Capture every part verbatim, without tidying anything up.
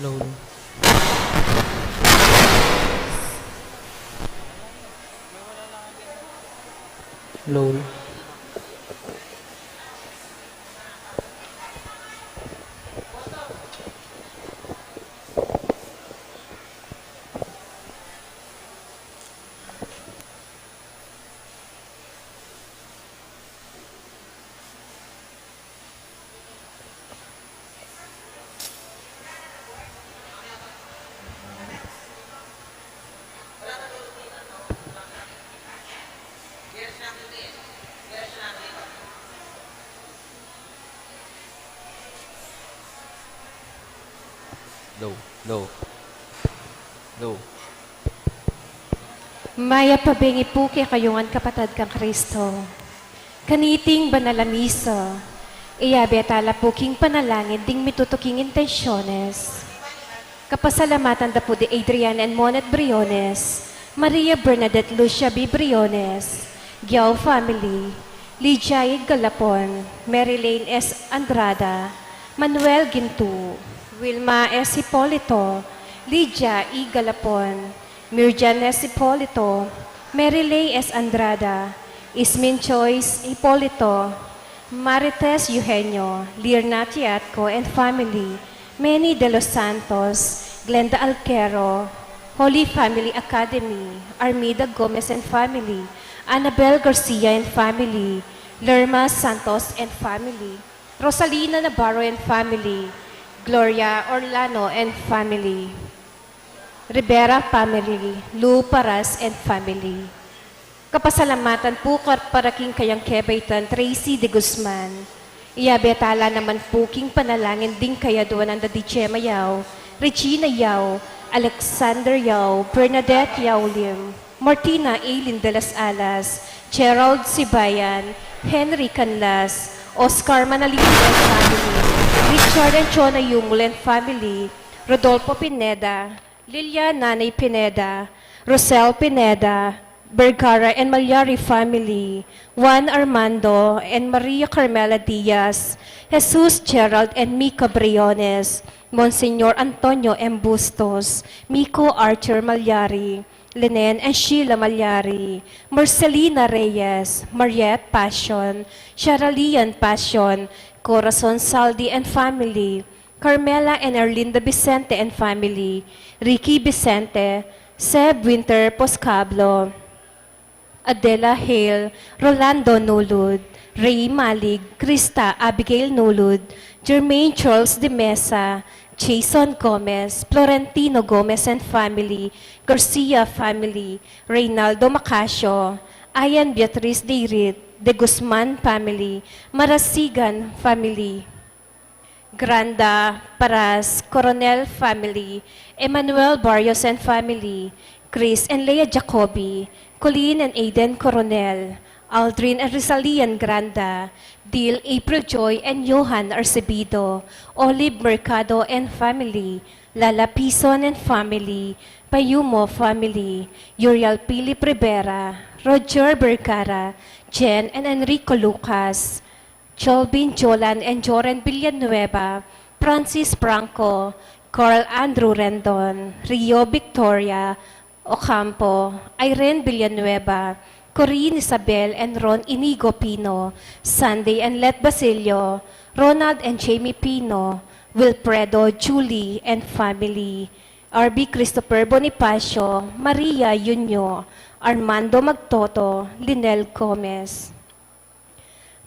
Low. Low, low, low. Mayap a bengi pu kekayu ngan, kapatad kang Kristo. Kaniting banal a misa, iyabe tala pu king panalangin ding mitutuking intensyones. Kapasalamatan da pu di Adrian and Monet Briones, Maria Bernadette Lucia B. Briones, Giao family, Lydia E. Galapon, Mary Lane S. Andrada, Manuel Gintu, Wilma S. Hipolito, Lydia E. Galapon, Mirjan S. Hipolito, Mary Lay S. Andrada, Ismin Joyce Hipolito, Marites Eugenio, Lirna Tiatco and family, Manny De Los Santos, Glenda Alquero, Holy Family Academy, Armida Gomez and family, Annabel Garcia and family, Lerma Santos and family, Rosalina Navarro and family, Gloria Orlano and family, Rivera family, Lou Paras and family. Kapasalamatan pu kar-, para king kayang kebaitan, Tracy de Guzman. Iyabe tala naman pu king panalangin ding kayaduanan da di Gemma Yao, Regina Yao, Alexander Yao, Bernadette Yao Lim, Martina Aileen de las Alas, Gerald Sibayan, Henry Canlas, Oscar Manalipio and family, Richard and Chona Yumul and family, Rodolfo Pineda, Lilia Nanay Pineda, Rosel Pineda, Vergara and Malyari family, Juan Armando and Maria Carmela Diaz, Jesus Gerald and Mika Briones, Monsignor Antonio M. Bustos, Miko Arthur Malyari, Lenen and Sheila Malyari, Marcelina Reyes, Mariette Passion, Sharalian Passion, Corazon Saldi and family, Carmela and Erlinda Vicente and family, Ricky Vicente, Seb Winter Poscablo, Adela Hale, Rolando Nulud, Ray Malig, Krista Abigail Nulud, Jermaine Charles de Mesa, Jason Gomez, Florentino Gomez and family, Garcia family, Reynaldo Macasio, Ayan Beatriz Deirit, De Guzman family, Marasigan family, Granda, Paras, Coronel family, Emmanuel Barrios and family, Chris and Leah Jacobi, Colleen and Aiden Coronel, Aldrin and Rizalian Granda, Dil, April Joy and Johan Arcebido, Olive Mercado and family, Lala Pison and family, Payumo family, Uriel Philip Rivera, Roger Vergara, Jen and Enrico Lucas, Jolvin Jolan and Joren Villanueva, Francis Franco, Carl Andrew Rendon, Rio Victoria Ocampo, Irene Villanueva, Corinne Isabel and Ron Inigo Pino, Sunday and Let Basilio, Ronald and Jamie Pino, Wilfredo, Julie and family, R B Christopher Bonifacio, Maria Junio, Armando Magtoto, Linel Gomez.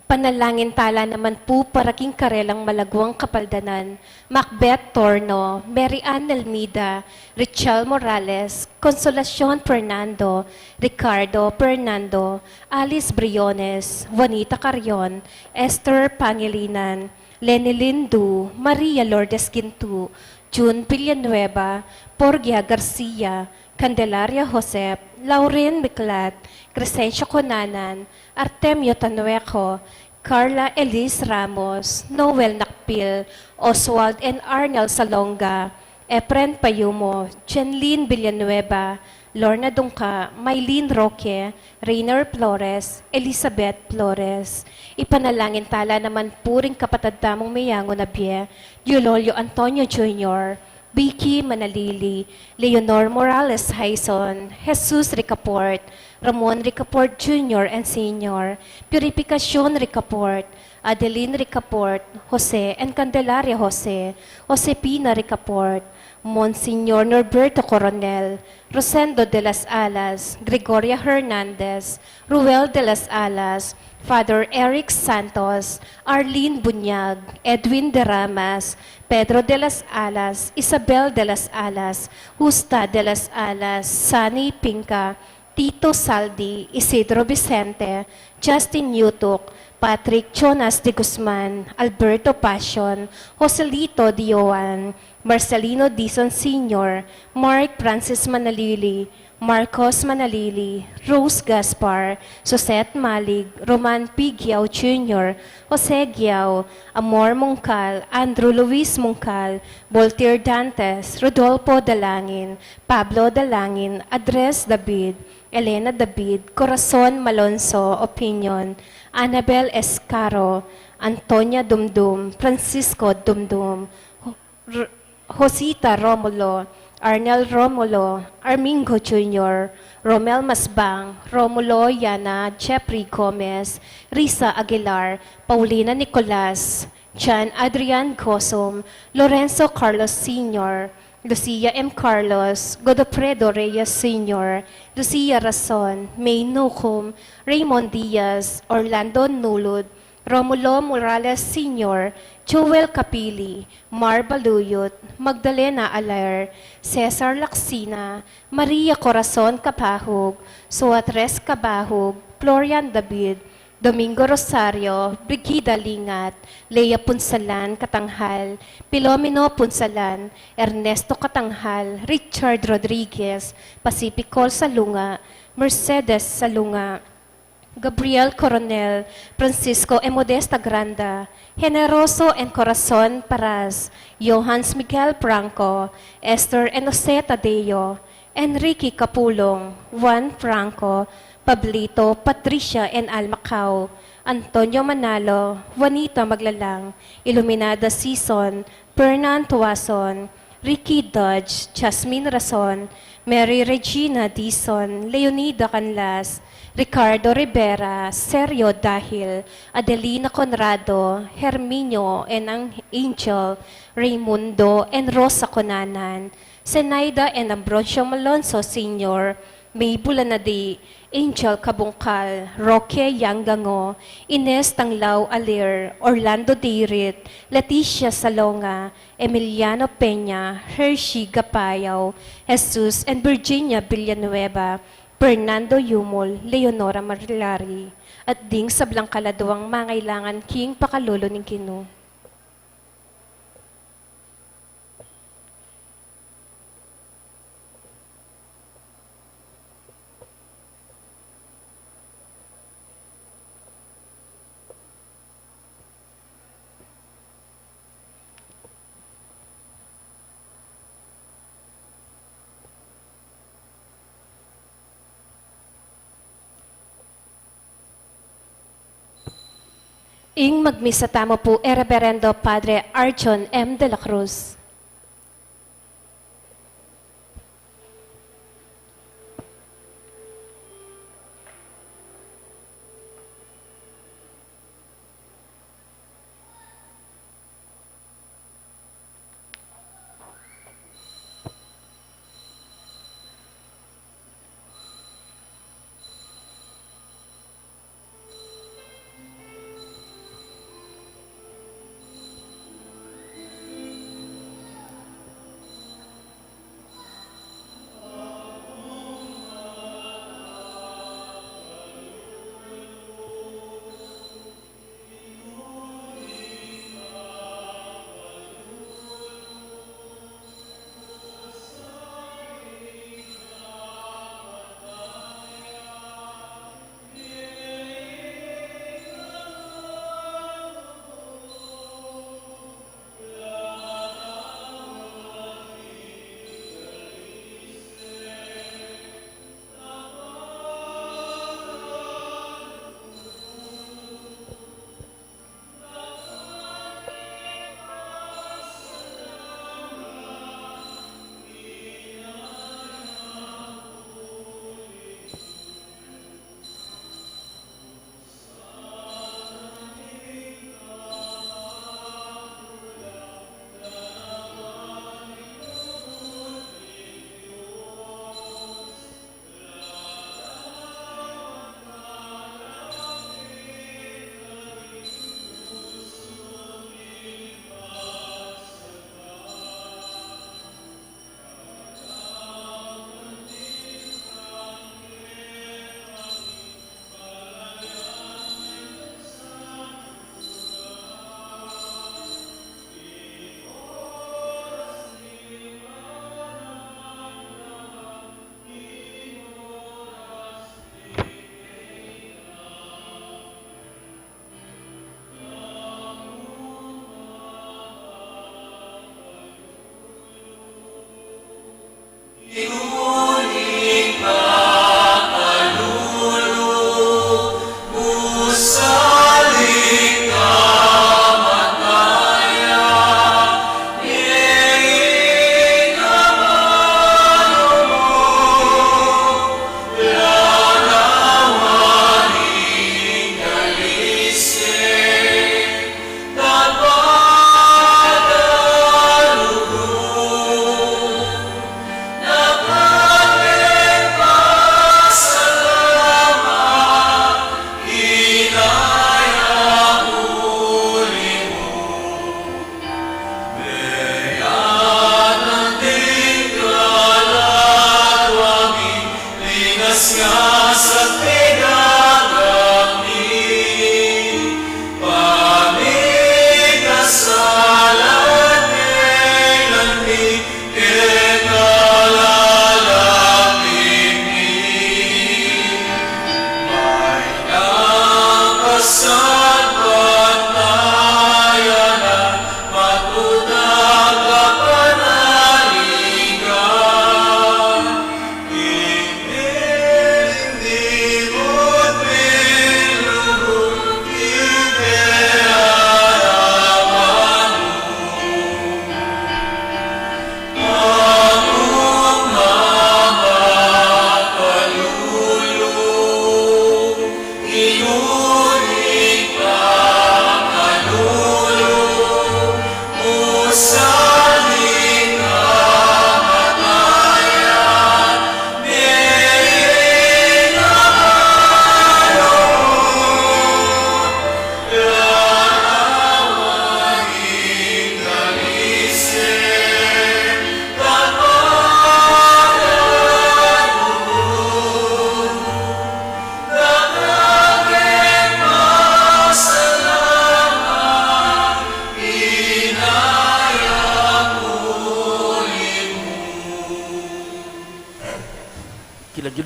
Panalangin tala naman pu para king karelang malaguang kapaldanan, Macbeth Torno, Mary Ann Elmida, Richel Morales, Consolacion Fernando, Ricardo Fernando, Alice Briones, Juanita Carrion, Esther Pangilinan, Lenny Lindu, Maria Lourdes Gintu, June Villanueva, Porgia Garcia, Candelaria Josep, Lauren Miclat, Crescencio Conanan, Artemio Tanueco, Carla Elise Ramos, Noel Nakpil, Oswald and Arnel Salonga, Efren Payumo, Jenlyn Villanueva, Lorna Dungca, Mylene Roque, Reiner Flores, Elizabeth Flores. Ipanalangin tala naman pu ring kapatad tamung meyangu na bie, Julio Antonio Junior, Vicky Manalili, Leonor Morales Haison, Jesus Ricaport, Ramon Ricaport Junior and Senior, Purificacion Ricaport, Adeline Ricaport Jose and Candelaria Jose, Josefina Ricaport, Monsignor Norberto Coronel, Rosendo de las Alas, Gregoria Hernandez, Ruel de las Alas, Father Eric Santos, Arlene Bunyag, Edwin de Ramas, Pedro de las Alas, Isabel de las Alas, Justa de las Alas, Sunny Pinca, Tito Saldi, Isidro Vicente, Justin Yutuk, Patrick Jonas de Guzman, Alberto Passion, Joselito Dioan, Marcelino Dizon Senior, Mark Francis Manalili, Marcos Manalili, Rose Gaspar, Suzette Malig, Roman P. Giao Junior, Jose Giao, Amor Mungkal, Andrew Luis Mungkal, Voltaire Dantes, Rodolfo Dalangin, Pablo Dalangin, Andres David, Elena David, Corazon Malonzo Opinion, Annabel Escaro, Antonia Dumdum, Francisco Dumdum, R-, Josita Romulo, Arnel Romulo, Armingo Junior, Romel Masbang, Romulo Yana, Jeffrey Gomez, Risa Aguilar, Paulina Nicolas, John Adrian Gozum, Lorenzo Carlos Senior, Lucia M. Carlos, Godofredo Reyes Senior, Lucia Rason, May Nucum, Raymond Diaz, Orlando Nulud, Romulo Morales Senior, Joel Capili, Mar Baluyot, Magdalena Aler, Cesar Lacsina, Maria Corazon Capahug, Suatres Cabahug, Florian David, Domingo Rosario, Brigida Lingat, Lea Punsalan Catanjal, Filomeno Punsalan, Ernesto Catanjal, Richard Rodriguez, Pacifico Salunga, Mercedes Salunga, Gabriel Coronel, Francisco e Modesta Granda, Generoso and Corazon Paras, Johannes Miguel Franco, Esther and Jose Tadeo, Enrique Capulong, Juan Franco, Pablito, Patricia and Almacao, Antonio Manalo, Juanita Maglalang, Iluminada Sison, Fernan Tuason, Ricky Dodge, Jasmine Rason, Mary Regina Dizon, Leonida Canlas, Ricardo Rivera, Sergio Dahil, Adelina Conrado, Herminio and Ang-, Angel, Raymundo and Rosa Conanan, Zenaida and Ambrosio Malonzo Senior, May Bulanadi, Angel Cabungcal, Roque Yangango, Ines Tanglao Alir, Orlando Dirit, Leticia Salonga, Emiliano Peña, Hershey Gapayaw, Jesus and Virginia Villanueva, Fernando Yumul, Leonora Marilari, at ding sablang kaladwang mangailangan king pakalulu ning Ginu. Ing magmisa tamu pu e Reverendo Padre Archon M. de la Cruz.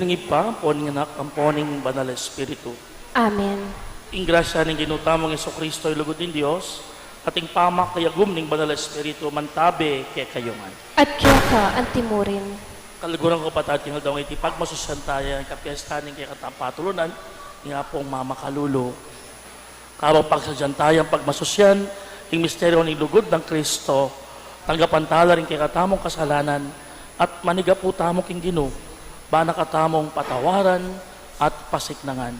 Ning Ibpa, ampo ning Anak, ampo ning Banal a Espiritu. Amen. Ing grasya ning Ginu tamung Jesucristo, ing lugud ning Dios, at ing pamakayagum ning Banal a Espiritu, mantabe kekayu ngan. At keka antimurin. Kaluguran ku, kapatad, king aldo ngeni pagmasusyan taya ing kapiestan ning kekatang patulunan, ing Apung Mamakalulu. Kabang pagsadyan taya pagmasusyan ing misteryu ning lugud nang Kristo, tanggapan tala ring kekatamung kasalanan at manigapu tamu king Ginu, ban na katamung patawaran at pasiknangan.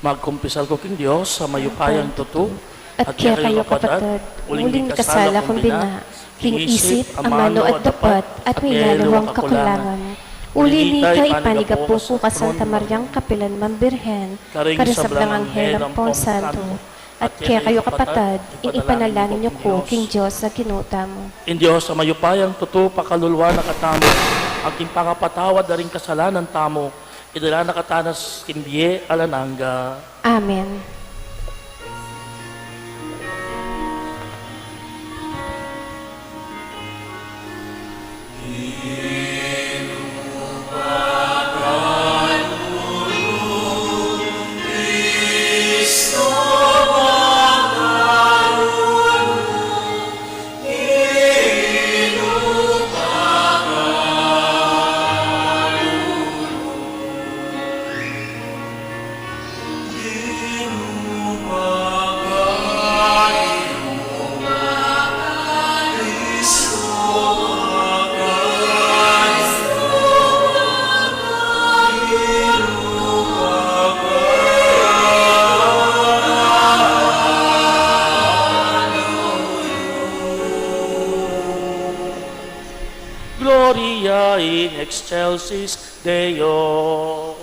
Magkumpisal ku king Dios a mayupayang tutu, at kekayu, kapatad, uling mikasala kung bina, king isip, amanu at dapat, at mayaliwang kakulangan. Uli na nita, ipanigapu ku kang Santa Mariang kapilan man Birhen, karing sablang anghel ampon santo, at kekayu, kapatad, ing ipanalangin yu ku king Dios a Ginu tamu. Ing Dios a mayupayang tutu pakaluluan na katamu, at king pangapatawad da ring kasalanan tamu, idala na katamu king bie alang angga. Amen. Gloria in excelsis Deo.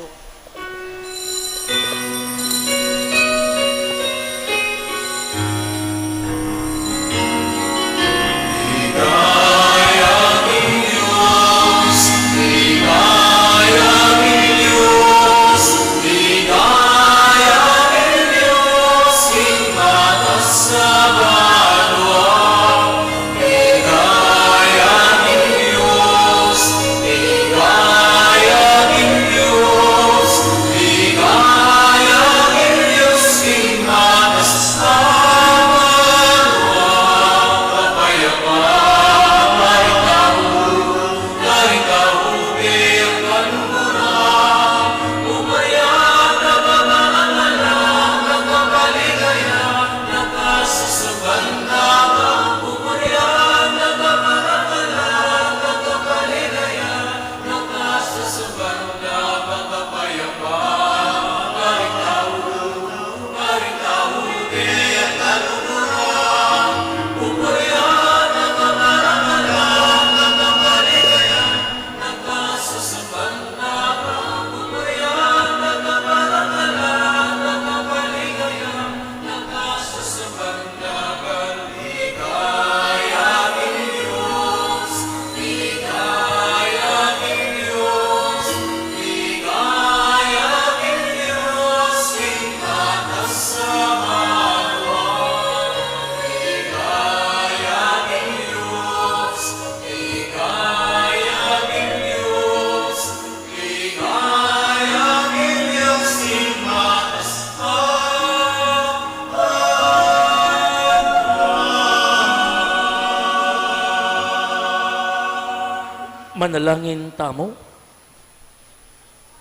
Manalangin tamu.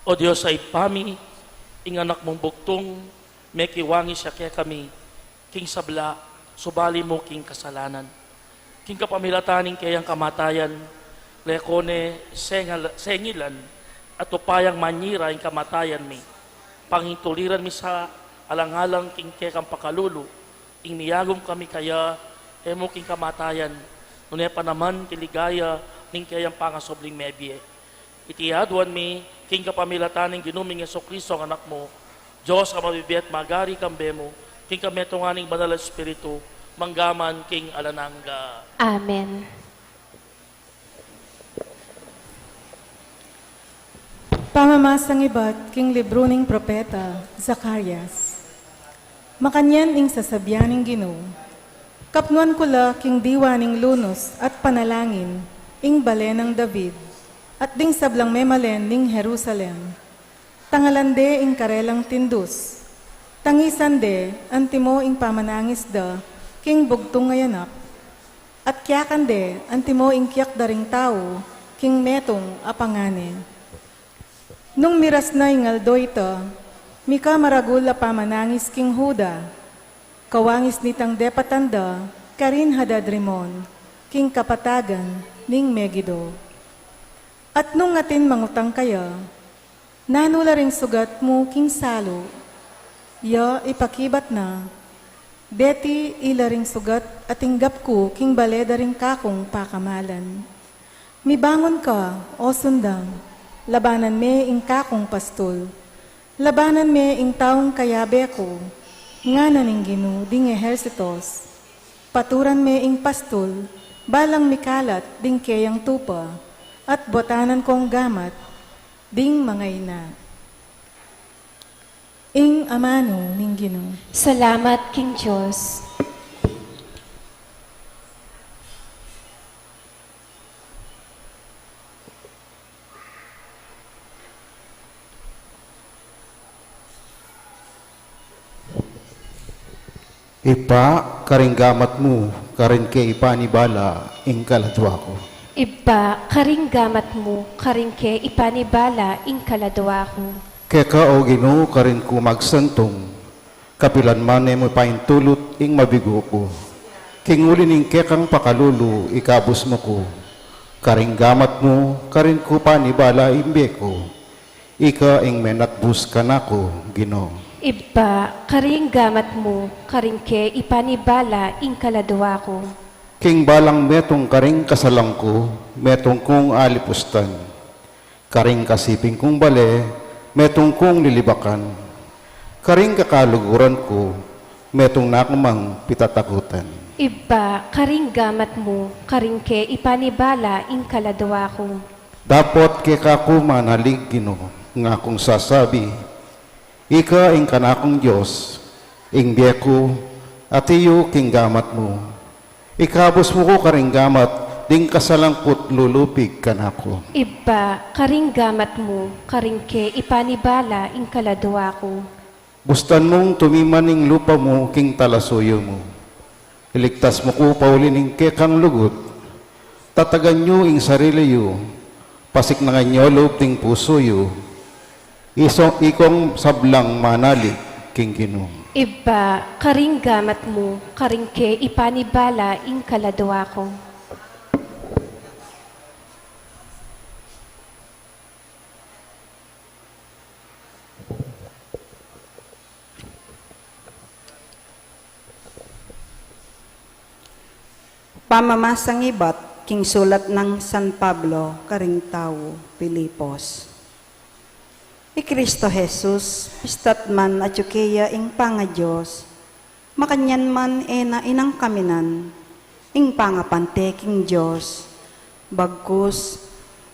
O Dios a Ibpa mi, ing Anak mung bugtung, mekiwangis ya kekami king sabla, subali mu king kasalanan. King kapamilatan ning keyang kamatayan, leko ne sengal-, sengilan at upayang manyira ing kamatayan mi. Pangintuliran mi sa alang-alang king kekang pakalulu, ing miyagum kami kaya, e mu king kamatayan, nune pa naman king ligaya ning keyang pangasubling mebie. Iti aduan mi king kapamilatan ning Ginu ming Jesucristo, ing Anak mu, Dios a mabibie at magari kambe mu, king kametungan ning Banal a Espiritu, mangga man king alang angga. Amen. Pamamasang ibat king libru ning propeta Zacarias. Makanyan ing sasabian ning Ginu, kapnuan ku la king diwa ning lunus at panalangin, ing bale nang David, at ding sablang memalen ning Jerusalem. Tangalan de ing karelang tindus. Tangisan de antimo ing pamanangis da king bugtung a yanak, at kiyakan de antimo ing kiyak da ring tau king metung a pangane. Nung miras na ing aldo ita, mika maragul a pamanangis king Juda. Kawangis nitang depatan da karin Hadad-Rimon, king kapatagan ning Megido. At nung atin mangutang kaya, "Nanu la ring sugat mu king salu?" Ya ipakibat na, "Deti ila ring sugat a tinggap ku king bale da ring kakung pakamalan." "Mibangun ka, o sundang, labanan me ing kakung pastul. Labanan me ing taung kayabe ku," ngana ning Ginu ding ehersitos. "Paturan me ing pastul, balang mikalat ding keyang tupa, at buatanan kong gamat ding mangaina." Ing amanu ning Ginu. Salamat king Dios. Ibpa, karing gamat mu, karin ke ipanibala ing kaladua ku. Ibpa, karing gamat mu, karin ke ipanibala ing kaladua ku. Keka, o Ginu, karin ku magsantung, kapilan man e mu paintulut ing mabigu ku. King uli ning kekang pakalulu, ikabus mu ku. Karing gamat mu, karin ku panibala ing bie ku. Ika ing menatbus kanaku, Ginu. Ibpa, karing gamat mu, karin ke ipanibala ing kaladua ku. King balang metung karing kasalang ku, metung kung alipustan. Karing kasiping kung bale, metung kung lilibakan. Karing kakaluguran ku, metung na ku mang pitatakutan. Ibpa, karing gamat mu, karin ke ipanibala ing kaladua ku. Dapot keka ku manalig, Ginu, ngakung sasabi, "Ika ing kanakung Dios, ing bie ku, atiu king gamat mu." Ikabus mu ku karing gamat ding kasalang ku't lulupig kanaku. Ibpa, karing gamat mu, karin ke ipanibala ing kaladua ku. Bustan mung tumiman ing lupa mu king talasuyu mu. Iligtas mu ku pauli ning kekang lugud. Tatagan yu ing sarili yu. Pasiknangan yu lub ding pusu yu. Iso, ikong sablang manalig king Ginu. Ibpa, karing gamat mu, karin ke ipanibala ing kaladua ku. Pamamasang ibat king sulat nang San Pablo karing tau Filipos. I Cristo Jesus, pistatman atyu keya ing pangaDios, makanyan man e na inangkaminan ing pangapante king Dios, bagkus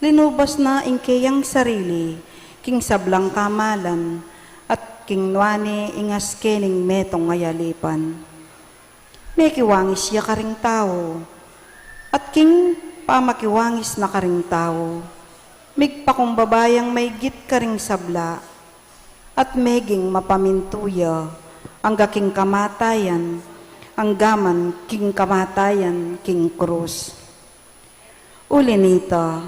linubas na ing keyang sarili king sablang kamalan at kinua ne ing aske ning metung a yalipan. Mekiwangis ya karing tau, at king pamakiwangis na karing tau, migpakumbaba yang maigit karing sabla, at meging mapamintu ya angga king kamatayan, angga man king kamatayan king krus. Uli nita,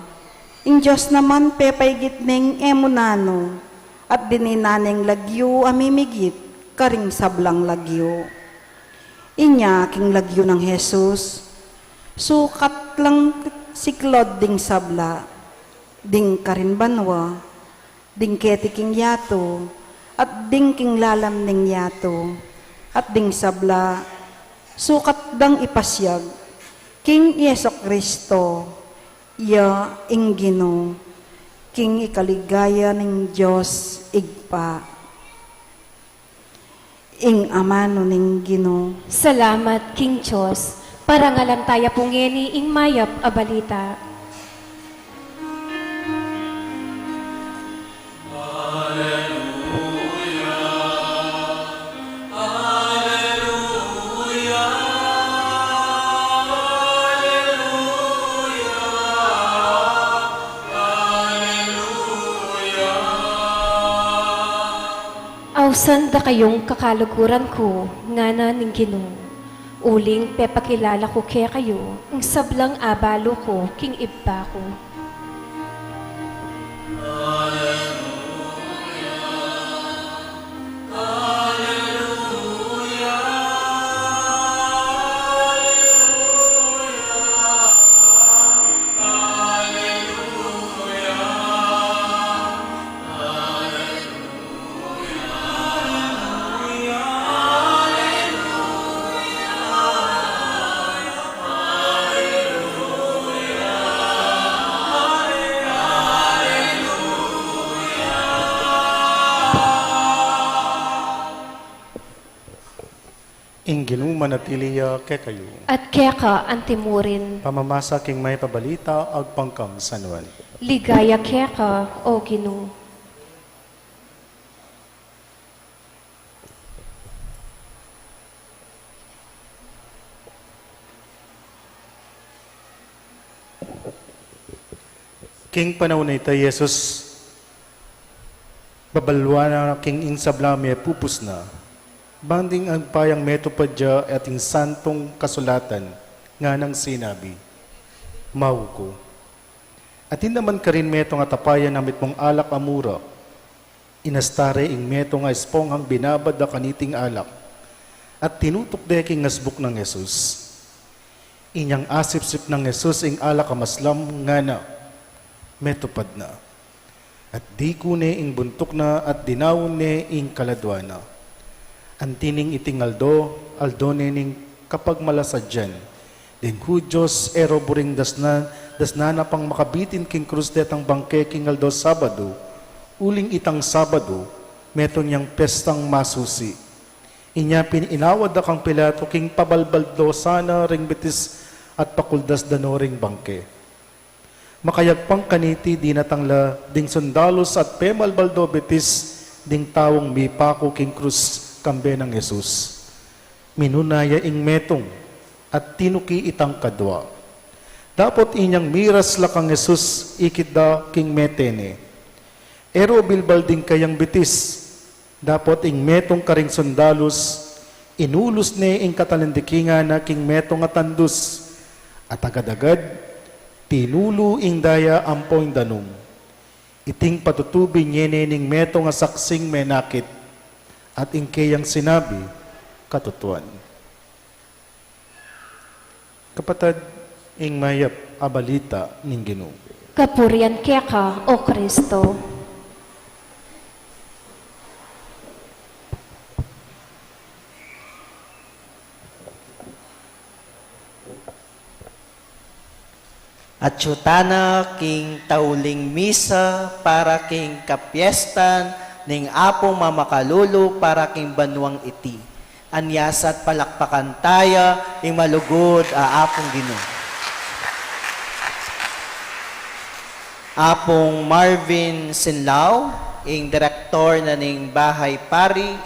ing Dios naman pepaigit neng e mu nanu, at dininan neng lagyu a mimigit karing sablang lagyu. Inya king lagyu nang Jesus, sukat lang siklaud ding sabla, ding karin banua, ding keti king yatu, at ding king lalam ning yatu, at ding sabla, sukat dang ipasiag king Jesu Cristo, ya ing Ginu, king ikaligaya ning Dios Ibpa. Ing amanu ning Ginu. Salamat king Dios. Parangalan taya pu ngeni ing mayap a balita. Ausan da kayung kakaluguran ku, ngana ning Ginu, uling pepakilala ku kekayu ing sablang abalu ku king Ibpa ku. Ing Ginu manatili ya kekayu. At keka antimurin. Pamamasa king Mayap a Balita agpang kang San Juan. Ligaya keka, O Ginu. King panaun a ita, Jesus, babalwan na king ing sabla mepupus na, ban ding agpayang metupad ya ating santung kasulatan, nganang sinabi, "Mauku." Atin naman karin metung a tapayan a mitmung alak a mura. Inasta re ing metung a esponhang binabad da kaniting alak, at tinutuk de king asbuk nang Jesus. Inyang asipsip nang Jesus ing alak a maslam, ngana, "Metupad na." At diku ne ing buntuk na at dinaun ne ing kaladua na. Anti ning iting aldo, aldo ne ning kapagmalasadyan. Ding Hudyos e ro buring dasnan, dasnan na pang makabitin king krus detang bangke king aldo Sabadu, uling itang Sabadu, metung yang pestang masusi. Inya pin inawad da kang Pilato king pabalbaldo sana ring bitis at pakuldas da no ring bangke. Makayagpang kaniti dinatang la ding sundalus at pemalbaldo bitis ding taung mipaku king krus kambe nang Jesus. Minuna ya ing metung at tinuki itang kadua. Dapot inyang miras la kang Jesus ikit da king mete ne. E ro bilbal ding kayang bitis. Dapot ing metung karing sundalus, inulus ne ing katalandikingan na king metung a tandus, at agad-agad tinulu ing daya ampo ing danum. Iting patutubi nye ne ning metung a saksing menakit, at ing keyang sinabi, katutuan. Kapatad, ing mayap a balita ning Ginu. Kapurian keka, O Kristo. Atyu tana king tauling misa para king kapiestan ning Apung Mamakalulu para king banuang iti. Anya sa at palakpakan taya ing malugud a Apung Ginu. Apung Marvin Sinlao, ing direktor na ning Bahay Pari,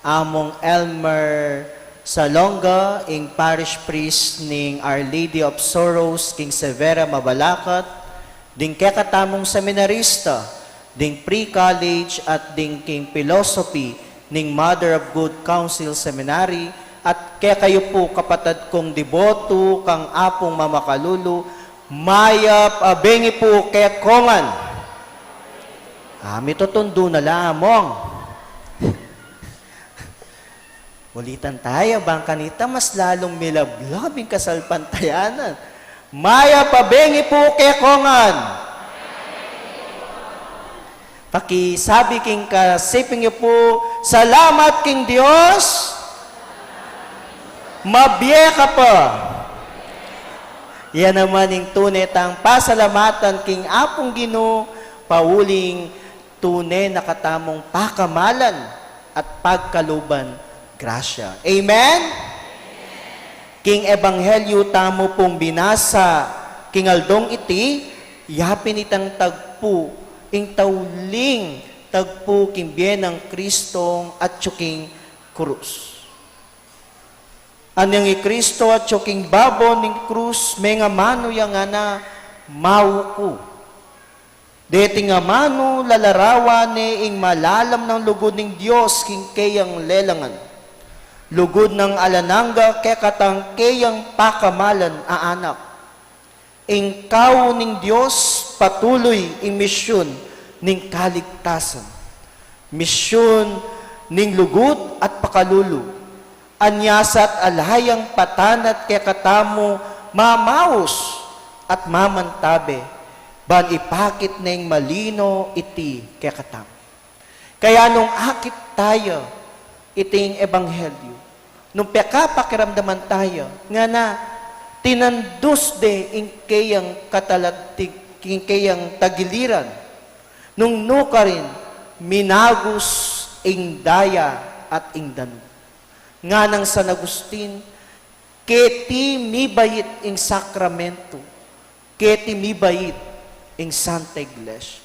Among Elmer Salonga, ing parish priest ning Our Lady of Sorrows king Sevilla, Mabalacat, ding kekatamung seminarista, ding pre-college at ding king philosophy ning Mother of Good Counsel Seminary, at kekayu pu, kapatad kung deboto kang Apung Mamakalulu, mayap a bengi pu kekongan. Ah, mitutundu na la, Among. Ulitan taya, bang kanita mas lalung milablab ing kasalpantayanan. Mayap a bengi pu kekongan. Pakisabi king kasiping yu pu, salamat king Dios. Mabie ka pa. Yan naman ing tune tang pasalamatan king Apung Ginu, pauling tune na katamung pakamalan at pagkaluban grasya. Amen? King ebanghelyu tamu pung binasa king aldong iti, yapin itang tagpu, ing tauling tagpu king bie nang Kristong atyu king krus. Anyang i Kristo atyu king babo ning krus, mengamanu ya ngana, mauku. Deti ngan manu lalarawan ne ing malalam nang lugud ning Dios king keyang lelangan. Lugud nang alang angga kekatang keyang pakamalan a anak. Ing kau ning Dios patuluy ing misyun ning kaligtasan. Misyun ning lugud at pakalulu. Anyasat ala yang patanat kekatamu mamaus at mamantabe, ban ipakit neng malino iti kekatamu. Kaya nung akit taya iting ebanghelyu, nung pekapakiramdaman taya, ngana, tinandus de ing keyang kataladtig, ing keyang tagiliran, nung nukarin, minagus ing daya at ing danum. Nganang San Agustin, keti mibait ing sakramento, keti mibait ing Santa Iglesia.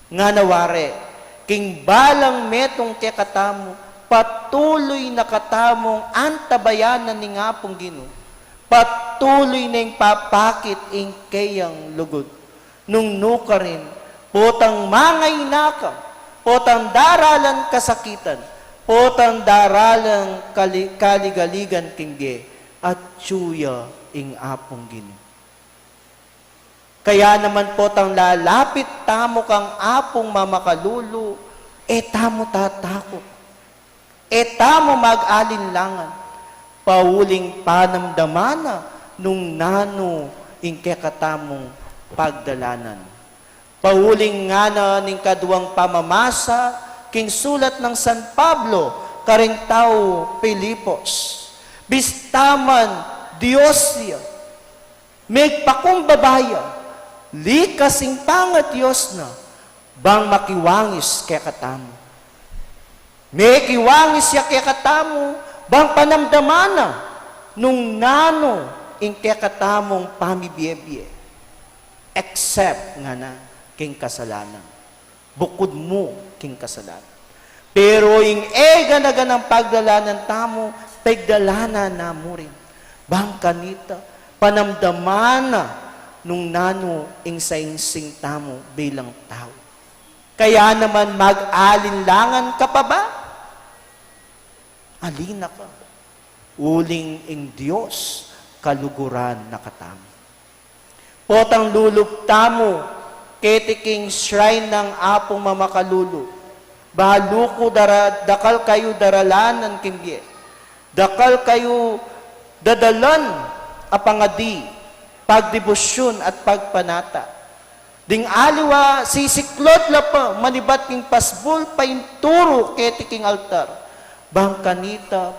Ngana wari, king balang metung kekatamu, patuluy na katamung antabayanan ning Apung Ginu, patuluy neng papakit ing keyang lugud. Nung nukarin, potang mangainaka, potang daralan kasakitan, potang daralan kali-, kaligaligan king bie, atyu ya ing Apung Ginu. Kaya naman potang lalapit tamu kang Apung mamakalulu, e tamu tatakut. E tamu mag-alinlangan, pauling panamdaman na nung nanu ing kekatamung pagdalanan. Pauling ngana ning kaduang pamamasa king sulat nang San Pablo karing tau Filipos. Bista man Dios ya, megpakumbaba ya, likas ing pangaDios na, bang makiwangis kekatamu. Mekiwangis ya kekatamu, bang panamdaman na nung nanu ing kekatamung pamibiebie. Except ngana king kasalanan. Bukud mu king kasalanan. Pero ing e gana-ganang pagdalanan tamu, pagdalanan na mu rin. Bang kanita, panamdaman na nung nanu ing saingsing tamu bilang tau. Kaya naman mag-alinlangan ka pa ba? Alin na ka? Uling ing Dios kaluguran na katamu. Potang lulub tamu keti king shrine nang Apung mamakalulu. Balu ku dara-, dakal kayu daralanan king bie. Dakal kayu dadalan a pangadi, pagdebosyun at pagpanata. Ding aliwa, sisiklod la pa manibat king pasbul painturu keti king altar. Bang kanita,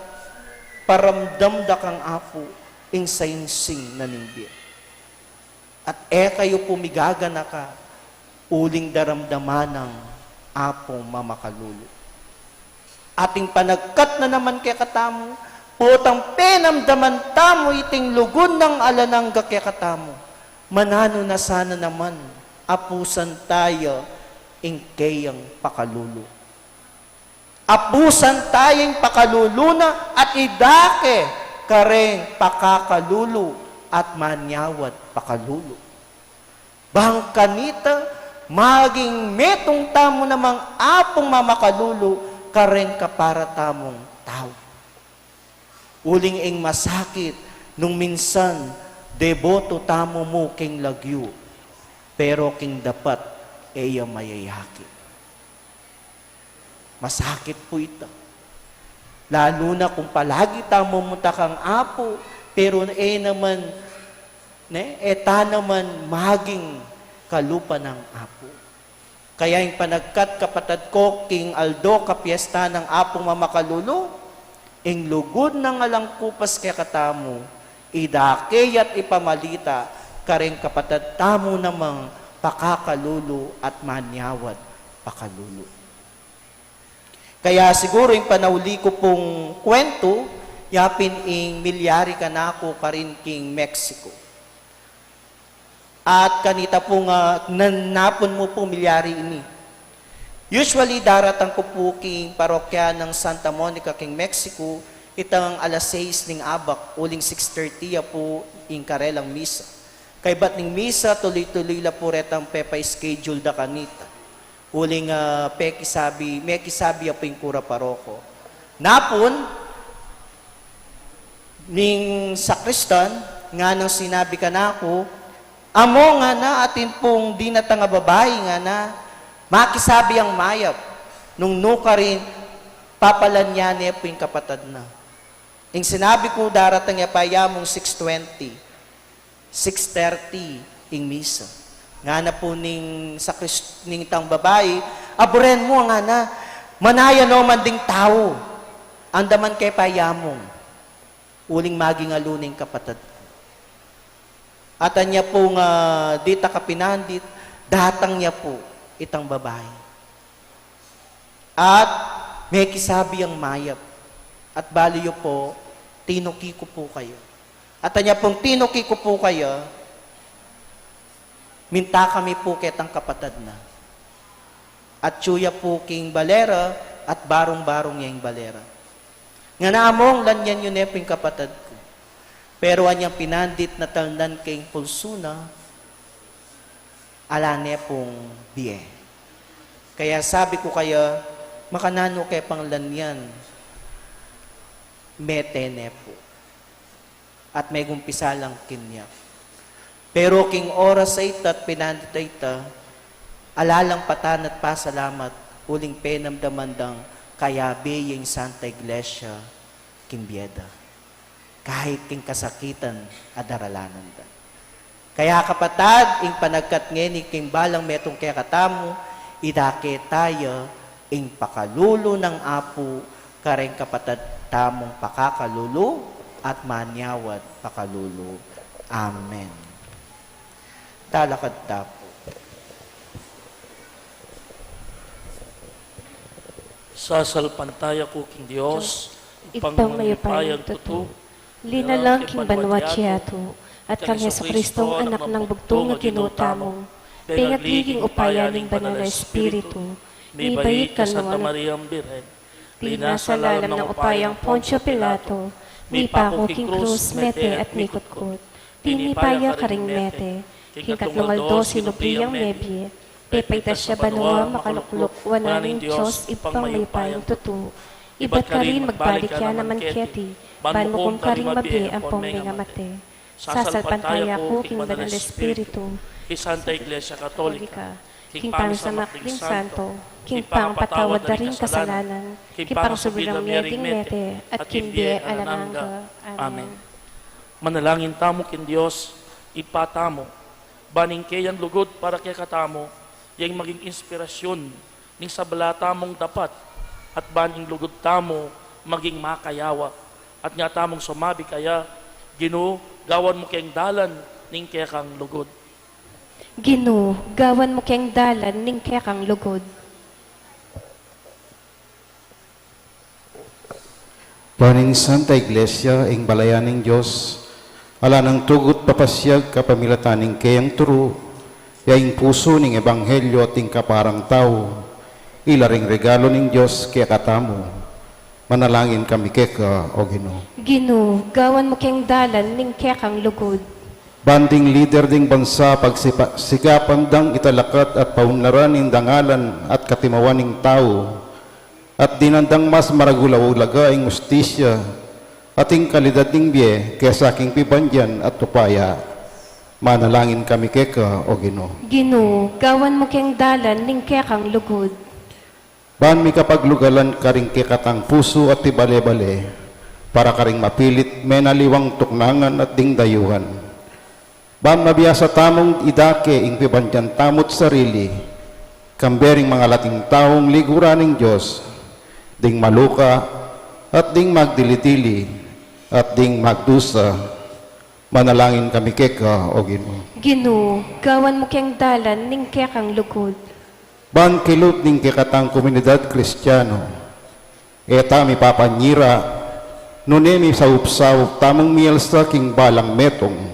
paramdam da kang Apu ing saingsing na ning bie. At e kayu pu migaganaka uling daramdaman nang Apung mamakalulu. Ating panagkat na naman kekatamu, potang penamdaman tamu iting lugud nang alang angga kekatamu. Mananu na sana naman, apusan taya ing keyang pakalulu. Apusan taya ing pakalulu na at idake kareng pakakalulu at manyawad pakalulu. Bang kanita, maging metung tamu namang Apung mamakalulu kareng kapara tamung tau. Uling ing masakit, nung minsan deboto tamu mu king lagyu, pero king dapat e ya mayayakit. Masakit pu ita. Lalu na kung palagi tamu mumunta kang Apu, pero e naman, ne, e ta naman maging kalupa nang Apu. Kaya ing panagkat, kapatad ko, king aldo kapiesta nang Apung mamakalulu, ing lugud nang alang kupas kekatamu, idake ya't ipamalita kareng kapatad tamu namang pakakalulu at manyawad pakalulu. Kaya siguru ing panauli ku pung kwentu, yapin ing milyari kanaku karin king Mexico. At kanita pu nga, nanapun mu pu milyari ini. Usually, daratang ku pu king parokya nang Santa Monica king Mexico, itang alas sais ning abak, uling six thirty ya pu ing karelang misa. Kaybat ning misa, tuloy-tuloy la pu retang pepa-schedule da kanita. Uling, ah, pekisabi, mekisabi ya pu ing kura paroko. Napun, ning sakristan, nganang sinabi kanaku, "Amo," ngana, "atin pung dinatang a babai," ngana, "makisabi yang mayap, nung nukarin, papalanyan ne pu ing kapatad na." Ing sinabi ku, daratang ya pa ya mung six twenty, six thirty ing misa. Ngana pu ning sakris-, ning tang babai, "Aburen mu," ngana, "manaya no man ding tau. Andaman ke pa ya mung. Uling maging alu ne ing kapatad ku." At anya pung dita kapinandit, datang ya pu itang babai. At mekisabi yang mayap. At balu yu pu, tinuki ku pu kaya. At anya pung tinuki ku pu kaya, minta kami pu ketang kapatad na. Atyu ya pu king balera, at barung-barung ya ing balera. Ngana, "Among, lanyan yu ne pu ing kapatad ku." Pero anyang pinandit na talnan king pulsu na, ala ne pung bie. Kaya sabi ku kaya, "Makananu ke pang lanyan?" Mete ne pu. At megumpisa lang kinyak. Pero king oras a ita at pinandit a ita, ala lang patan at pasalamat, uling penamdaman dang kayabe ya ing Santa Iglesia king bie da. Kahit king kasakitan a daralanan da. Kaya kapatad, ing panagkat ngeni king balang metung kekatamu, idake taya ing pakalulu nang Apu kareng kapatad tamung pakakalulu at manyawad pakalulu. Amen. Talakad ta pu. Sasalpantaya ku king Dios, Ibpang mayupayang tutu, linalang king banua at yatu, at kang Jesucristo, Anak nang bugtung a Ginu tamu, pengagli king upaya ning Banal a Espiritu, mibait kang Santa Mariang Birhen, linasa lalam nang upayang Poncio Pilato, mipaku king krus, mete at mikutkut, tinipa ya karing mete, king katlung aldo sinubli yang mebie, pepaitas ya banua, makalukluk wanan ning Dios Ibpang mayupayang tutu, ibat karin magbalik ya naman keti, ban mukum karing mabie ampong mengamate. Sasalpantaya ku king Banal a Espiritu, king Santa Iglesia Katolika, king pamisamak ding santo, king pangapatawad da ring kasalanan, king pangsubli rang mie ding mete, at king bie alang angga. Amen. Manalangin tamu king Dios, Ibpa tamu, ban ing keyang lugud para kekatamu, ya ing maging inspirasyon ning sabla tamung dapat, at ban ing lugud tamu maging makayawa, at nga tamung sumabi kaya, Ginu, gawan mu keng dalan ning kekang lugud. Ginu, gawan mu keng dalan ning kekang lugud. Ban ing Santa Iglesia, ing balayan ning Dios, ala nang tugut papasiag kapamilatan ning keyang turu, ya ing pusu ning ebanghelyo at ing kaparang tau, ila ring regalo ning Dios kekatamu. Manalangin kami keka, O Ginu. Ginu, gawan mu keng dalan ning kekang lugud. Ban ding lider ding bansa, pagsikapan dang italakat at paunlaran ing dangalan at katimawan ning tau, at dinan dang mas maragul a ulaga ing ustisya at ing kalidad ning bie kesa king pibandian at upaya. Manalangin kami keka, O Ginu. Ginu, gawan mu keng dalan ning kekang lugud. Ban mikapaglugalan karing kekatang pusu at pibale-bale, para karing mapilit menaliwang tuknangan at ding dayuhan. Ban mabiasa tamung idake ing pibandian tamu't sarili, kambe ring mangalating taung liguran ning Dios, ding maluka, at ding magdili-dili, at ding magdusa. Manalangin kami keka, O Ginu. Ginu, gawan mu keng dalan ning kekang lugud. Ban kilub ning kekatang komunidad Kristiano, e ta mipapanyira, nune misaup-saup tamung mialsa king balang metung,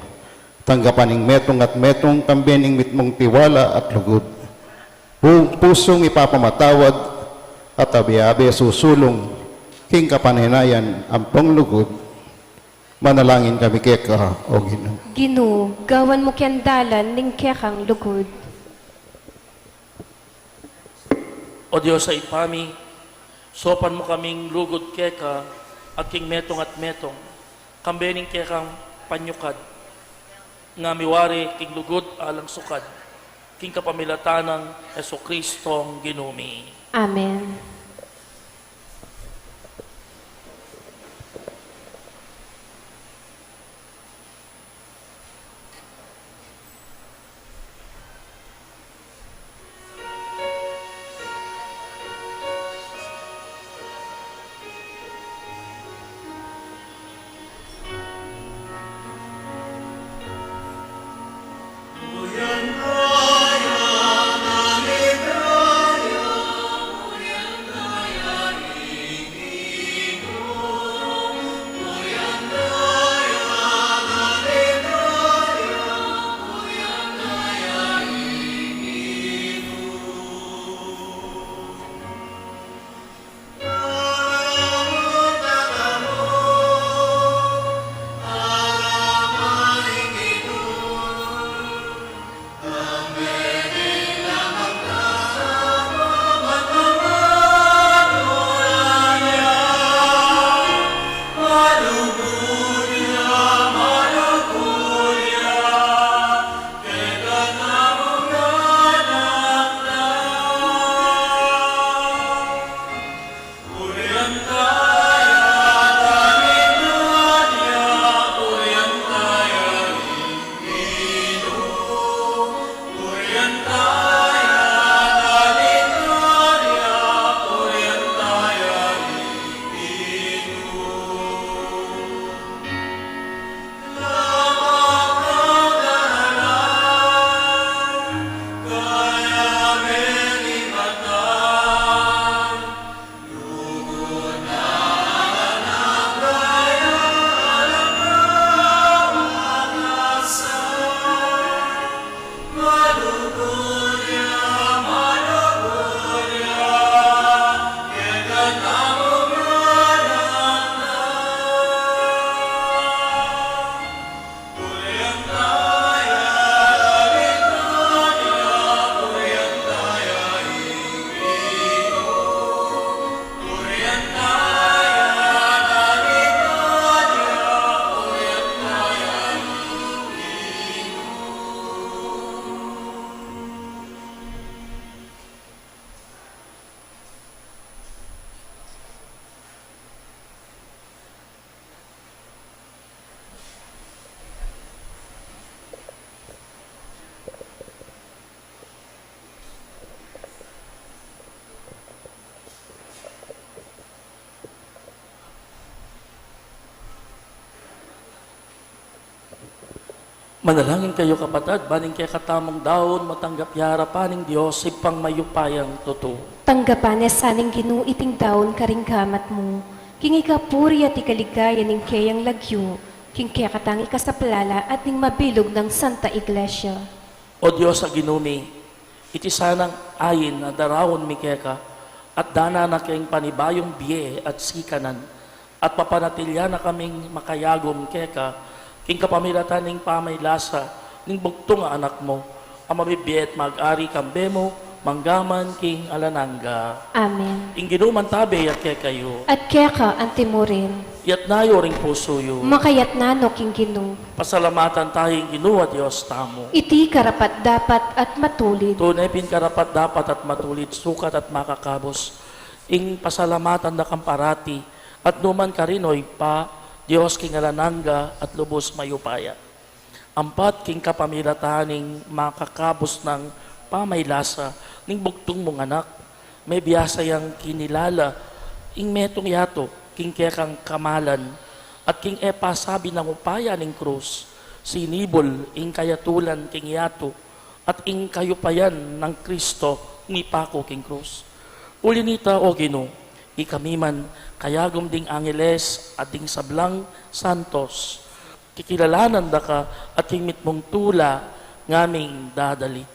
tanggapan ing metung at metung kambe ning mitmung tiwala at lugud. Buung pusung ipapamatawad at abe-abe susulung king kapanenayan ampong lugud. Manalangin kami keka, O Ginu. Ginu, gawan mu keng dalan ning kekang lugud. O Dios a Ibpa mi, saupan mu kaming lugud keka at king metung at metung, kambe ning kekang panyukad, nga miwari king lugud alang sukad, king kapamilatan nang Jesucristong Ginu mi. Amen. Manalangin kayu, kapatad, ban ing kekatamung daun matanggap ya king arapan ning Dios Ibpang mayupayang tutu. Tanggapan na sa ning Ginu iting daun karing gamat mu, king ikapuri at ikaligaya ning keyang lagyu, king kekatang ikasaplala at ning mabilug nang Santa Iglesia. O Dios a Ginu mi, iti sanang ain a daraun mi keka, at danan na keng panibayung bie at sikanan, at papanatilian na kaming makayagum keka, king kapamilatan ning pamaylasa ning bugtung a Anak mu, a mabibie at mag-ari kambe mu, mangga man king alang angga. Amen. Ing Ginu mantabe ya kekayu. At keka antimurin. Itas yu ring pusu yu. Makatas no king Ginu. Pasalamatan taya ing Ginu a Dios tamu. Iti karapat-dapat at matulid. Tune pin karapat-dapat at matulid, sukat at makakabus ing pasalamatan da kang parati, at nukarin man, O Ibpa, Dios king alang angga at lubus mayupaya. Ampat king kapamilatan ning makakabus nang pamaylasa ning bugtung mung Anak, mebiasa yang kinilala ing metung yatu king kekang kamalan, at king e pasabi nang upaya ning krus, sinibul ing kayatulan king yatu, at ing kayupayan nang Kristo mipaku king krus. Uli na nita, O Ginu, ikami man, kayagum ding angeles at ding sablang santos, kikilalanan da ka at king mitmung tula ngaming dadalit.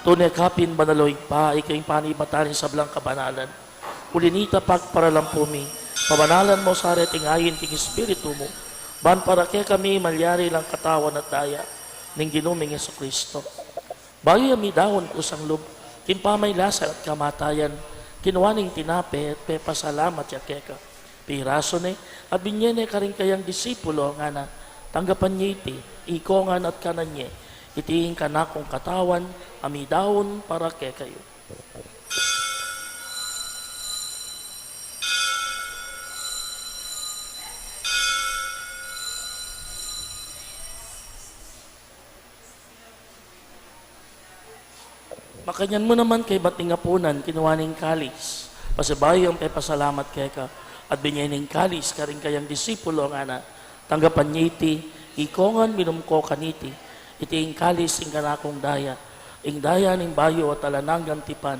Tune ka pin banal, o Ibpa, ika ing panibatan ning sablang kabanalan. Uli na nita, pagparalan pu mi, pabanalan mu sa reting ain king Espiritu mu, ban para kekami malyari lang katawan at daya ning Ginu ming Jesucristo. Bayu ya midaun kusang lub king pamailasan at kamatayan, kinua ne ing tinape at pepasalamat ya keka. Pirasu ne at binye ne karing kayang disipulo, ngana: Tanggapan ye iti, ikongan at kanan ye. Iti ing kanakung katawan a midaun para kekayu. Makanyan mu naman kaybat ning apunan, kinua ne ing kalis, pasibayu yang pepasalamat keka, at binye ne ing kalis karing kayang disipulo, ngana: Tanggapan ye iti, ikongan, minum ko kaniti. Iti ing kalis ning kanakung daya, ing daya ning bayu at alang anggang tipan,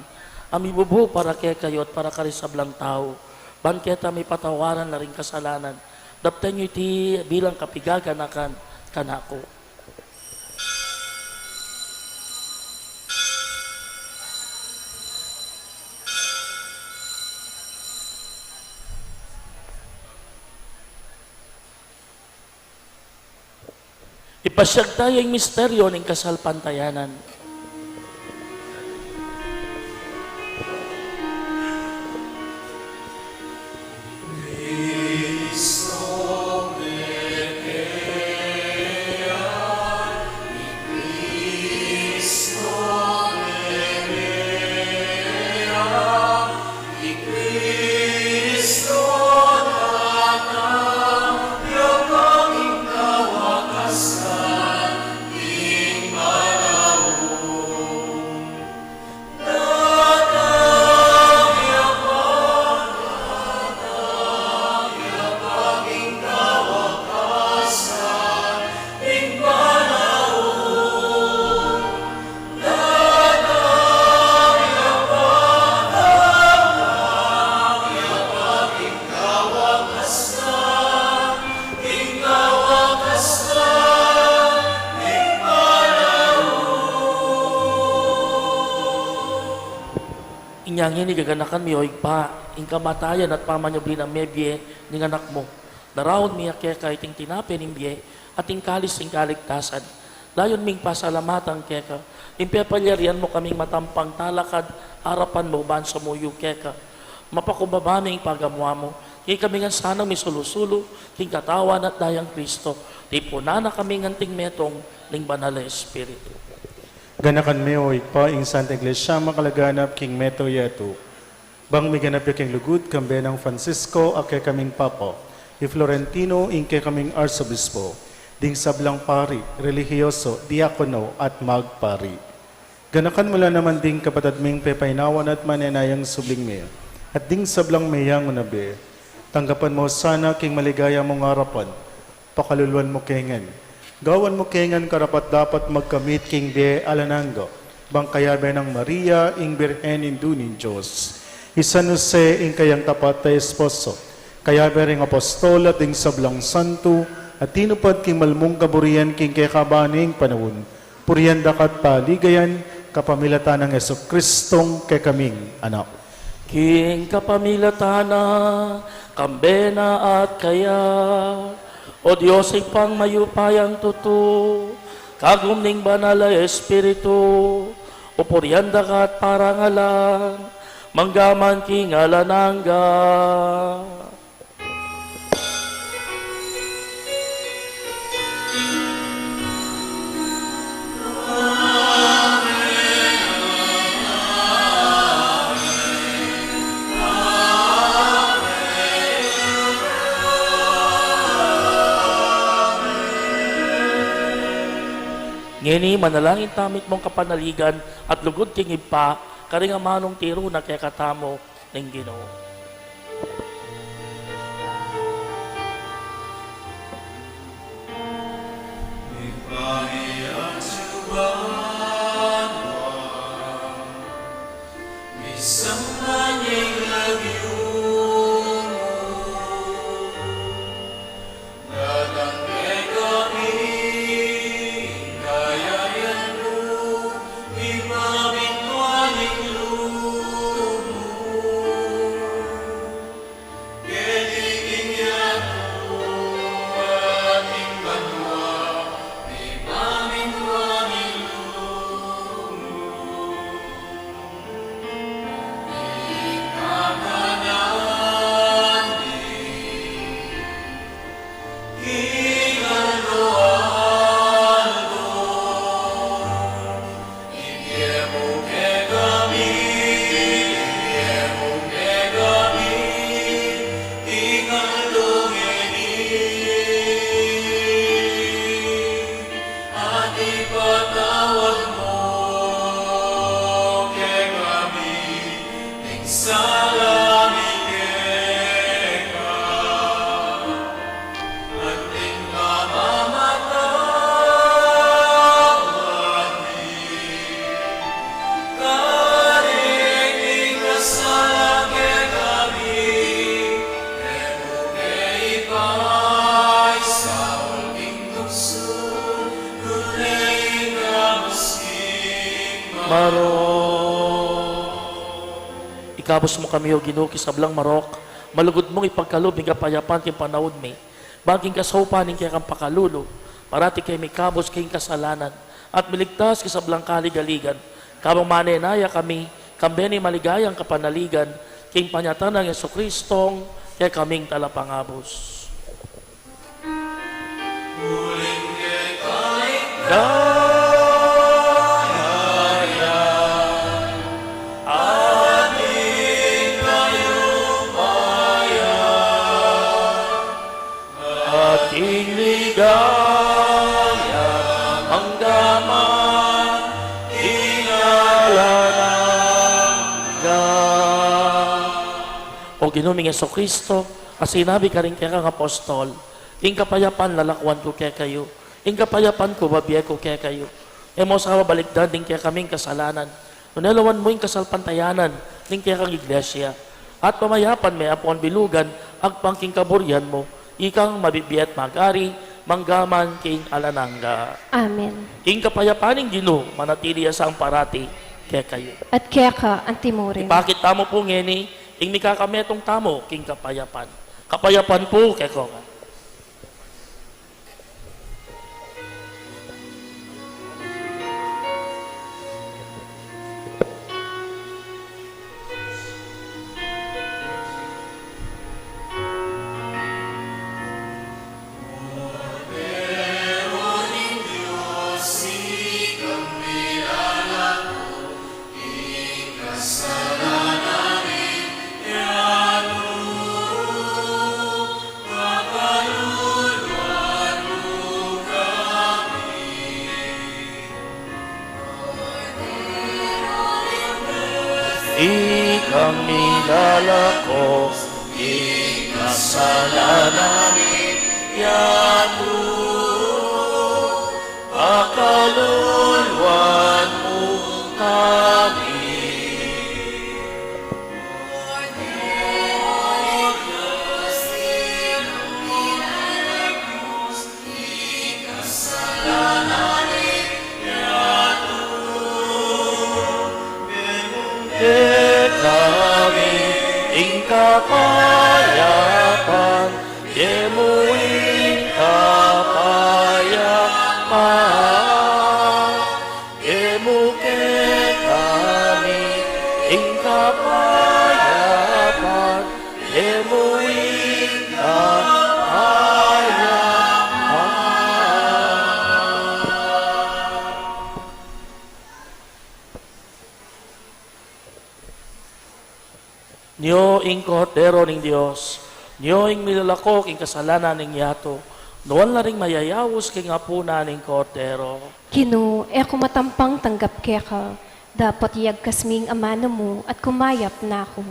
a mibubu para kekayu at para karing sablang tau, ban keta mipatawaran la ring kasalanan. Daptan yu iti bilang kapigaganakan kanaku. Ipasiag taya ing misteryu ning kasalpantayanan. Inya ngeni gaganakan mi, o Ibpa, ing kamatayan at pamanyubli nang mebie ning Anak mu. Daraun mi keka iting tinape ning bie at ing kalis ning kaligtasan. Layun ming pasalamatan keka ing pepalyarian mu kaming matampang talakad arapan mu ban sumuyu keka. Mapakumbaba mi ing pagamuan mu, king kami ngan sanang misulu-sulu king katawan at dayang Kristo, tipunan na kami ngan anting metung ning Banal a Espiritu. Ganakan me, o Ibpa, ing Santa Iglesia makalaganap king mabilug a yatu, bang miganap ya king lugud, kambe nang Francisco a kekaming Papa, i Florentino ing kekaming Arsobispo, ding sablang pari, relihiyoso, diakono, at magpari. Ganakan mu la naman ding kapatad ming pepainawa na at manenayang subling mie, at ding sablang meyangu na bie. Tanggapan mu sana king maligaya mung arapan, pakaluluan mu ke ngan. Gawan mu ke ngan karapat-dapat magkamit king bie alang angga, bang kayabe nang Maria, ing Birhen Indu ning Dios, i San Jose, ing kayang tapat a esposo, kayabe ring apostol at ding sablang santo a tinupad king malmung kaburian king kekaban ning panaun, purian da ka at paligayan, kapamilatan nang Jesucristong kekaming Anak. King kapamilatan na, kambe na at kaya, O Dios, Ibpang mayupayang tutu, kagum ning Banal a Espiritu, purian da ka at parangalan, mangga man king alang angga. Ngeni, manalangin tamu mitmung kapanaligan at lugud king Ibpa, karing amanung tiru na kekatamu ning Ginu. Ibpa mi atsu ka banua, misamban ya ing lagyu mu, datang kekami ing kayarian mu, ibpa mi Marok. Ikabus mu kami, O Ginu, king sablang marok, malugud mung ipagkalub ing kapayapan king panaun mi, ban king kasaupan ning kekang pakalulu, parati kami mikabus king kasalanan, at miligtas king sablang kaligaligan, kabang manenaya kami, kambe ning maligayang kapanaligan, king panyatang nang Jesucristong kekaming Talapangabus. Uling keka ing kayarian, at ing kayupayan, at ing ligaya, mangga man king alang angga. O Ginu ming Jesucristo, a sinabi karing kekang apostol, ing kapayapan lalakuan ku kekayu, ing kapayapan ku bibie ku kekayu. E mu sana balikdan ding kekaming kasalanan, nune lawan mu ing kasalpantayanan ning kekang Iglesia, at pamayapan me ampon bilugan agpang king kaburian mu, ikang mabibie at mag-ari mangga man king alang angga. Amen. Ing kapayapan ning Ginu manatili ya sa parati kekayu. At keka antimurin. Ipakit tamu pu ngeni ing mikakametung tamu king kapayapan. Kapayapan pu kekayu. Ikang milalako king kasalanan ning yatu, pakaluluan mu kami. Kekami ing kapayapan, bie mu ing kapayapan. Bie mu kekami ing kapayapan, bie mu ing kapayapan. Nyo ing Kordero ning Dios, nyo ing milalako king kasalanan ning yatu, nuan la ring mayayaus king apunan ning Kordero. Ginu, e ku matampang tanggap keka, dapot iyagkas me ing amanu mu at kumayap na ku.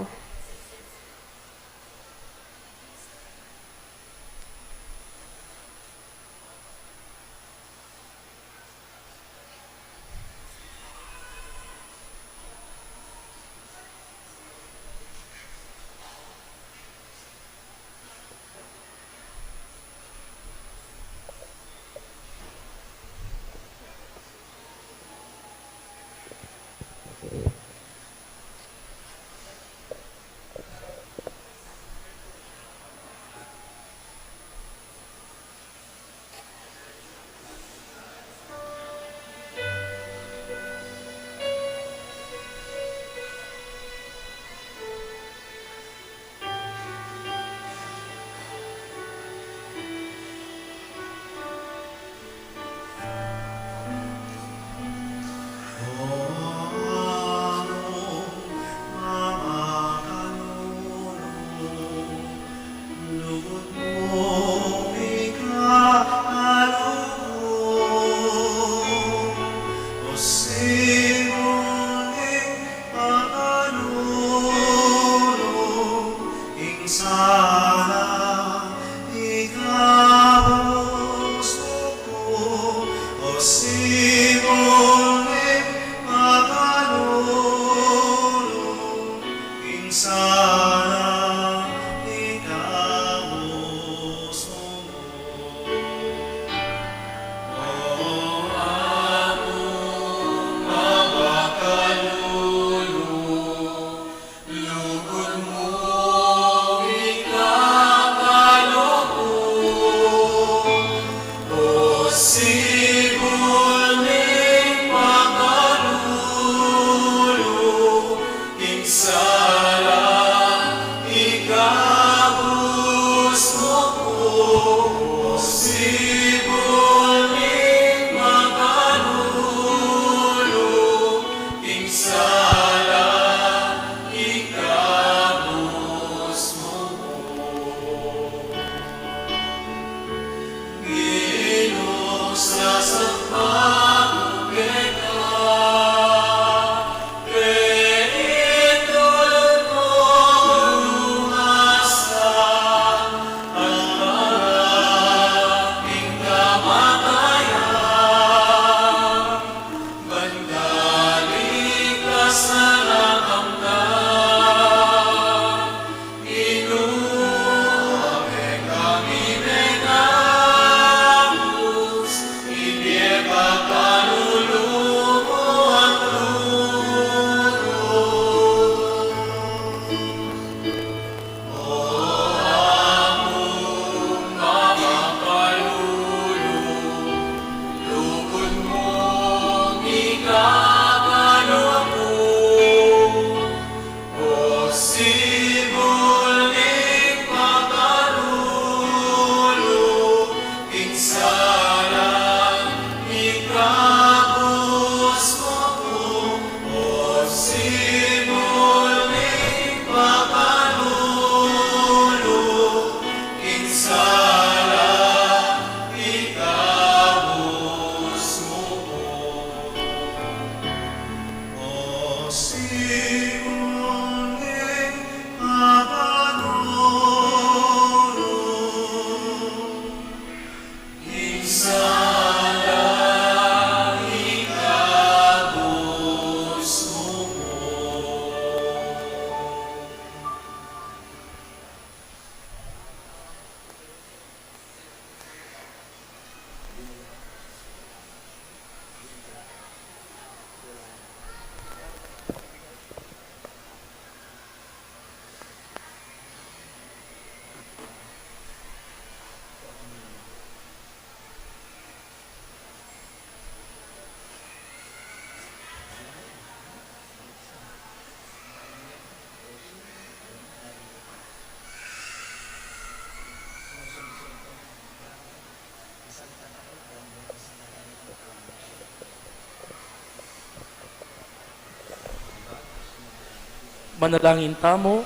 Manalangin tamu.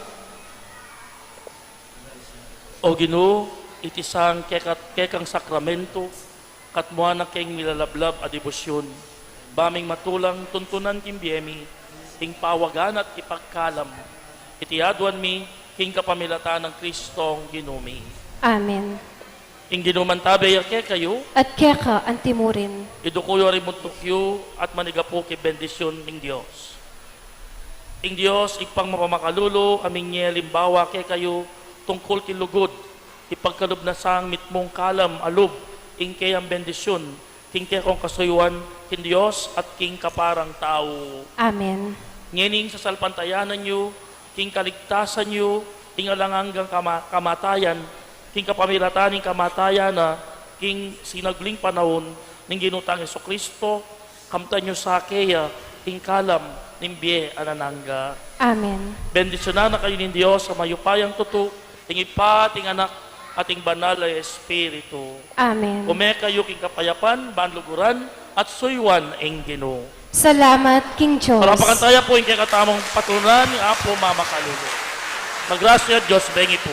O Ginu, iti sang keka-, kekang sakramento, katmuan na keng milalablab a debosyun, ba ming matulang tuntunan king bie mi, king pawagan at king pagkalam, iti aduan mi, king kapamilatan nang Kristong Ginu mi. Amen. Ing Ginu mantabe ya kekayu. At keka antimurin. Iduku yu ring mutuk yu at manigapu king bendisyun ning Dios. Ing Dios, Ibpang mapamakalulu, a minie limbawa kekayu tungkul king lugud, ipagkalub na sang mitmung kalam a lub ing keyang bendisyun, king kekong kasuyuan, king Dios at king kaparang tau. Amen. Ngening sasalpantayanan yu, king kaligtasan yu, ing alang anggang kama-, kamatayan, king kapamilatan ning kamatayan na, king sinagling panaun, ning Ginu tang Jesucristo, kamtan yu sa keya, ing kalam, ning bie alang angga. Amen. Bendisyunan na kayu ning Dios a mayupayang tutu, ing Ibpa, at ing Anak, at ing Banal a Espiritu. Amen. Ume kayu king kapayapan, ban luguran, at suyuan ing Ginu. Salamat king Dios. Palapakan taya pu ing kekatamung patrona, ing Apu mamakalulu. Magrasya, Dios bengi pu.